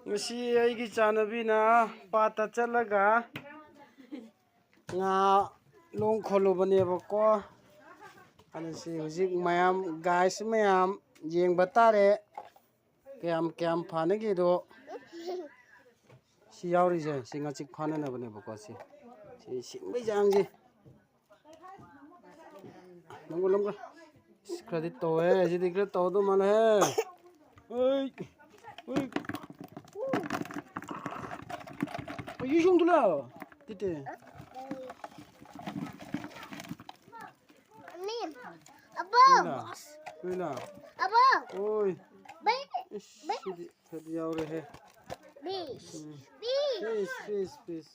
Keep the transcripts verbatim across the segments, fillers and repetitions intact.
ꯉꯁꯤ ꯑꯩꯒꯤ ꯏꯆꯥꯅꯨꯄꯤꯅ ꯄꯥꯠꯇ ꯆꯠꯂꯒ ꯉꯥ ꯂꯣꯡ ꯈꯣꯜꯂꯨꯕꯅꯦꯕꯀꯣ꯫ ꯑꯗꯨ ꯁꯤ ꯍꯧꯖꯤꯛ ꯃꯌꯥꯝ, ꯒꯥꯏꯁ ꯃꯌꯥꯝ ꯌꯦꯡꯕ ꯇꯥꯔꯦ꯫ ꯀꯌꯥꯝ, ꯀꯌꯥꯝ ꯐꯥꯅꯒꯦꯗꯣ꯫ ꯁꯤ ꯌꯥꯎꯔꯤꯁꯦ, ꯁꯤ ꯉꯥꯆꯤꯛ ꯐꯥꯅꯅꯕꯅꯦꯕꯀꯣ꯫ ꯁꯤ, ꯁꯤ ꯁꯤꯡꯕꯩ ꯆꯥꯡꯁꯦ꯫ ꯂꯝꯒꯣ, ꯂꯝꯒꯣ꯫ ꯏꯁ, ꯈꯔꯗꯤ ꯇꯧꯋꯦ꯫ ꯁꯤꯗꯤ ꯈꯔ ꯇꯧꯗꯧ ꯃꯥꯜꯂꯦꯍꯦ꯫ ꯍꯣꯏ꯫ ꯍꯣꯏ꯫ ꯑꯩ ꯌꯨꯝꯗꯨ ꯂꯥꯛꯑꯣ꯫ ꯇꯤꯇꯦ꯫ ꯑꯕꯣ꯫ ꯂꯣꯏꯅ꯫ ꯂꯣꯏꯅ꯫ ꯑꯕꯣ꯫ ꯑꯣꯏ꯫ ꯕꯩ꯫ ꯏꯁ, ꯕꯩ꯫ ꯁꯤꯗꯤ ꯈꯔꯗꯤ ꯌꯥꯎꯔꯦꯍꯦ꯫ ꯕꯤ꯫ ꯎꯝ꯫ ꯕꯤ꯫ ꯄꯤꯁ, ꯄꯤꯁ, ꯄꯤꯁ꯫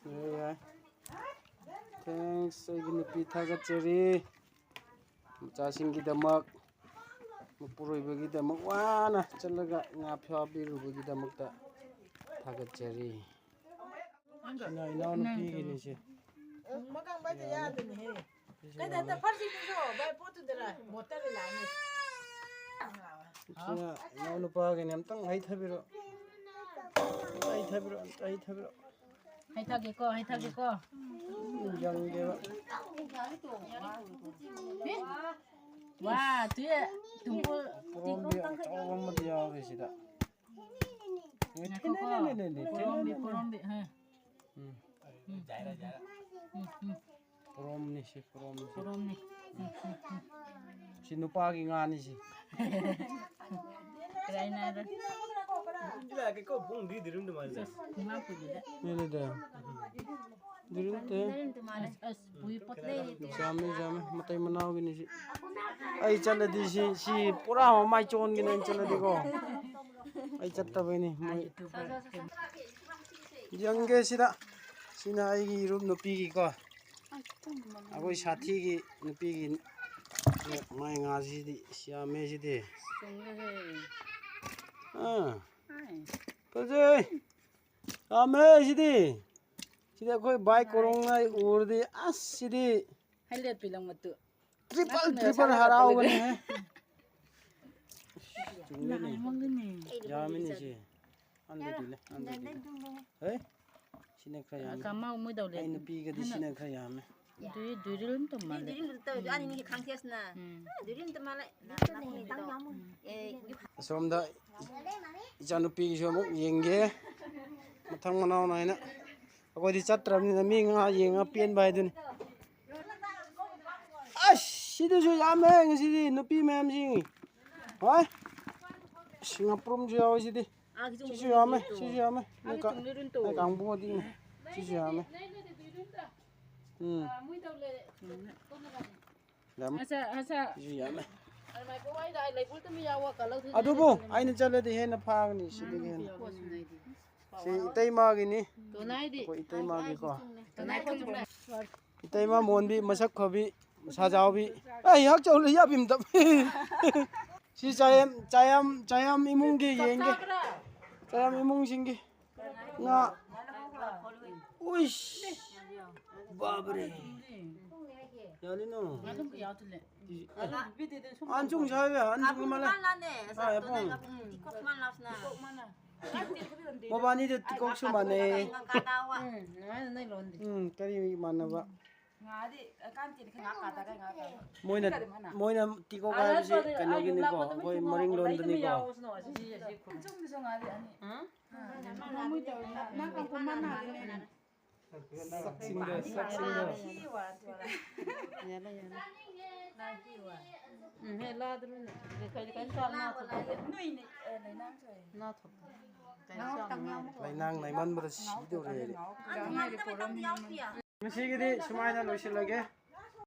ꯌꯥꯏ, ꯌꯥꯏ꯫ Thanks, ꯑꯩꯒꯤ ꯅꯨꯄꯤ ꯊꯥꯒꯠꯆꯔꯤ꯫ ꯃꯆꯥꯁꯤꯡꯒꯤꯗꯃꯛ, ꯃꯄꯨꯔꯣꯏꯕꯒꯤꯗꯃꯛ ꯋꯥꯅ ꯆꯠꯂꯒ ꯉꯥ ꯐꯥꯕꯤꯔꯨꯕꯒꯤꯗꯃꯛꯇ ꯊꯥꯒꯠꯆꯔꯤ꯫ ꯁꯤꯅ ꯏꯅꯥꯎꯅꯨꯄꯤꯒꯤꯅꯤ ꯁꯤ꯫ ꯀꯩꯗꯧꯗ ꯐꯔꯁꯤꯗꯨꯁꯨ ꯚꯥꯏ ꯄꯣꯠꯇꯨꯗꯔ ꯃꯣꯇꯔꯗ ꯂꯥꯛꯑꯅꯤ꯫ ꯁꯤꯅ ꯏꯅꯥꯎꯅꯨꯄꯥꯒꯤꯅꯤ꯫ ꯑꯝꯇꯪ ꯍꯩꯊꯕꯤꯔꯣ꯫ ꯑꯝꯇ ꯍꯩꯊꯕꯤꯔꯣ, ꯑꯝꯇ ꯍꯩꯊꯕꯤꯔꯣ꯫ ꯍꯩꯊꯒꯦꯀꯣ, ꯍꯩꯊꯒꯦꯀꯣ꯫ ꯌꯪꯗꯦꯕ꯫ ꯋꯥ, ꯇꯨꯌꯦ, ꯇꯨꯡꯀꯨꯜ, ꯄꯣꯔꯣꯝꯕꯤ ꯇꯤꯡꯀꯨꯜ ꯀꯥꯡꯈꯠ-, ꯑꯆꯧꯕ ꯑꯃꯗꯤ ꯌꯥꯎꯔꯦ ꯁꯤꯗ꯫ ꯉꯥꯏꯈꯣꯀꯣ꯫ ꯊꯦꯡꯅꯅꯦ, ꯊꯦꯡꯅꯅꯦ, ꯄꯣꯔꯣꯝꯕꯤ, ꯊꯦꯡꯅꯅꯦ꯫ ꯄꯣꯔꯣꯝꯕꯤ, ꯍꯥ꯫ ꯎꯝ꯫ ꯎꯝ, ꯎꯝ, ꯎꯝ, ꯎꯝ꯫ ꯄꯣꯔꯣꯝꯅꯤ ꯁꯤ, ꯄꯣꯔꯣꯝꯅꯤ ꯁꯤ꯫ ꯄꯣꯔꯣꯝꯅꯤ꯫ ꯎꯝ, ꯎꯝ, ꯎꯝ꯫ ꯁꯤ ꯅꯨꯄꯥꯒꯤ ꯉꯥꯅꯤ ꯁꯤ꯫ ꯀꯔꯥꯏꯅ? ꯉꯥ ꯄꯨꯗꯨꯗ꯫ ꯅꯦꯅꯦꯗ꯫ ꯗꯤꯔꯤꯟꯇꯦ꯫ ꯑꯁ, ꯑꯁ, ꯄꯨꯏ ꯄꯣꯠꯂꯦ꯫ ꯌꯥꯝꯃꯦ, ꯌꯥꯝꯃꯦ꯫ ꯃꯇꯩ ꯃꯅꯥꯎꯒꯤꯅꯤ ꯁꯤ꯫ ꯑꯩ ꯆꯠꯂꯗꯤ ꯁꯤ, ꯁꯤ ꯄꯨꯔꯥ ꯃꯃꯥꯏ ꯆꯣꯟꯒꯅꯤ ꯑꯩ ꯆꯠꯂꯗꯤꯀꯣ꯫ ꯑꯩ ꯆꯠꯇꯕꯩꯅꯤ꯫ ꯃꯣꯏ ꯌꯦꯡꯒꯦ ꯁꯤꯗ꯫ ꯁꯤꯅ ꯑꯩꯒꯤ ꯏꯔꯨꯞ ꯅꯨꯄꯤꯒꯤꯀꯣ꯫ ꯑꯩꯈꯣꯏ ꯁꯥꯊꯤꯒꯤ ꯅꯨꯄꯤꯒꯤ ꯃꯥꯏ ꯉꯥꯁꯤꯗꯤ ꯌꯥꯝꯃꯦ ꯁꯤꯗꯤ꯫ ꯑꯥ꯫ ꯐꯖꯩ꯫ ꯌꯥꯝꯃꯦ ꯁꯤꯗꯤ꯫ ꯁꯤꯗꯤ ꯑꯩꯈꯣꯏ ꯚꯥꯏ ꯀꯣꯔꯣꯡꯅ ꯎꯔꯗꯤ ꯑꯁ ꯁꯤꯗꯤ꯫ ꯍꯥꯏꯂꯦꯠ ꯄꯤꯂꯪ ꯃꯇꯨ꯫ Triple, triple ꯍꯔꯥꯎꯒꯅꯤꯍꯦ꯫ ꯂꯥꯛꯑꯦ, ꯃꯪꯒꯅꯤ꯫ ꯌꯥꯝꯃꯤꯅꯦ ꯁꯤ꯫ ꯑꯟꯗꯗꯤꯂꯦ, ꯑꯟꯗꯗꯤꯂꯦ꯫ ꯍꯦ? ꯁꯤꯅ ꯈꯔ ꯌꯥꯝꯃꯦ꯫ ꯀꯃꯥꯎ ꯃꯣꯏꯗꯧ ꯂꯦ꯫ ꯑꯩ ꯅꯨꯄꯤꯒꯗꯤ ꯁꯤꯅ ꯈꯔ ꯌꯥꯝꯃꯦ꯫ ꯗꯨꯏ-, ꯗꯨꯏꯔꯤꯜ ꯇꯧ ꯃꯥꯜꯂꯦ꯫ ꯗꯨꯏꯔꯤꯜ ꯇꯧ, ꯑꯅꯤꯅꯤ ꯈꯥꯡꯊꯦꯁꯅ꯫ ꯎꯝ꯫ ꯗꯨꯏꯔꯤꯜ ꯇꯧ ꯃꯥꯜꯂꯦ꯫ ꯑꯦ, ꯑꯁꯣꯝꯗ ꯏꯆꯥꯅꯨꯄꯤꯒꯤꯁꯨ ꯑꯃꯨꯛ ꯌꯦꯡꯒꯦ꯫ ꯃꯊꯪ ꯃꯅꯥꯎ ꯅꯥꯏꯅ꯫ ꯑꯩꯈꯣꯏꯗꯤ ꯆꯠꯇ꯭ꯔꯕꯅꯤꯅ ꯃꯤ ꯉꯥ ꯌꯦꯡꯉ ꯄꯦꯟꯕ ꯍꯥꯏꯗꯨꯅꯤ꯫ ꯑꯁ! ꯁꯤꯗꯁꯨ ꯌꯥꯝꯃꯦ ꯉꯁꯤꯗꯤ ꯅꯨꯄꯤ ꯃꯌꯥꯝꯁꯤꯡ꯫ ꯍꯣꯏ꯫ ꯑꯁ, ꯉꯥꯄ꯭ꯔꯨꯝꯁꯨ ꯌꯥꯎꯋꯦ ꯁꯤꯗꯤ꯫ ꯁꯤꯁꯨ ꯌꯥꯝꯃꯦ, ꯁꯤꯁꯨ ꯌꯥꯝꯃꯦ꯫ ꯅꯣꯏ ꯀꯥ-, ꯅꯣꯏ ꯀꯥꯡꯕꯨꯗꯤ ꯏꯪꯉꯦ꯫ ꯁꯤꯁꯨ ꯌꯥꯝꯃꯦ꯫ ꯎꯝ꯫ ꯌꯥꯝꯃꯦ꯫ ꯁꯤꯁꯨ ꯌꯥꯝꯃꯦ꯫ ꯑꯗꯨꯕꯨ ꯑꯩꯅ ꯆꯠꯂꯗꯤ ꯍꯦꯟꯅ ꯐꯥꯒꯅꯤ ꯁꯤꯗꯒꯤ ꯍꯦꯟꯅ꯫ ꯁꯤ ꯏꯇꯩꯃꯒꯤꯅꯤ꯫ ꯑꯩꯈꯣꯏ ꯏꯇꯩꯃꯒꯤꯀꯣ꯫ ꯏꯇꯩꯃ ꯃꯣꯟꯕꯤ, ꯃꯁꯛ ꯐꯕꯤ, ꯃꯁꯥ ꯆꯥꯎꯕꯤ꯫ ꯑꯩ ꯍꯛ ꯆꯧꯂ ꯌꯥꯕꯤꯝ ꯇꯞ꯫ ꯁꯤ ꯆꯥꯌꯝ, ꯆꯥꯌꯝ, ꯆꯥꯌꯝ ꯏꯃꯨꯡꯒꯤ ꯌꯦꯡꯒꯦ꯫ ꯆꯥꯌꯝ ꯏꯃꯨꯡꯁꯤꯡꯒꯤ ꯉꯥ꯫ ꯎꯏꯁ! ꯕꯥꯕꯔꯦ! ꯌꯥꯅꯤꯅꯣ? ꯑꯟꯁꯨꯡ ꯁꯥꯏꯕ, ꯑꯟꯁꯨꯡ ꯃꯥꯂꯦ꯫ ꯃꯕꯥꯅꯤꯗꯤ ꯇꯤꯀꯣꯛꯁꯨ ꯃꯥꯟꯅꯩ꯫ ꯎꯝ, ꯀꯔꯤ ꯃꯥꯟꯅꯕ? ꯃꯣꯏꯅ, ꯃꯣꯏꯅ ꯇꯤꯀꯣꯛ ꯍꯥꯏꯕꯁꯤ ꯀꯩꯅꯣꯒꯤꯅꯤꯀꯣ, ꯑꯩꯈꯣꯏ ꯃꯔꯤꯡ ꯂꯣꯟꯗꯅꯤꯀꯣ꯫ ꯂꯩꯅꯥꯡ ꯂꯩꯃꯟꯕꯗ ꯁꯤꯗꯧꯔꯦ ꯑꯩꯗꯤ꯫ ꯉꯁꯤꯒꯤꯗꯤ ꯁꯨꯃꯥꯏꯅ ꯂꯣꯏꯁꯤꯜꯂꯒꯦ꯫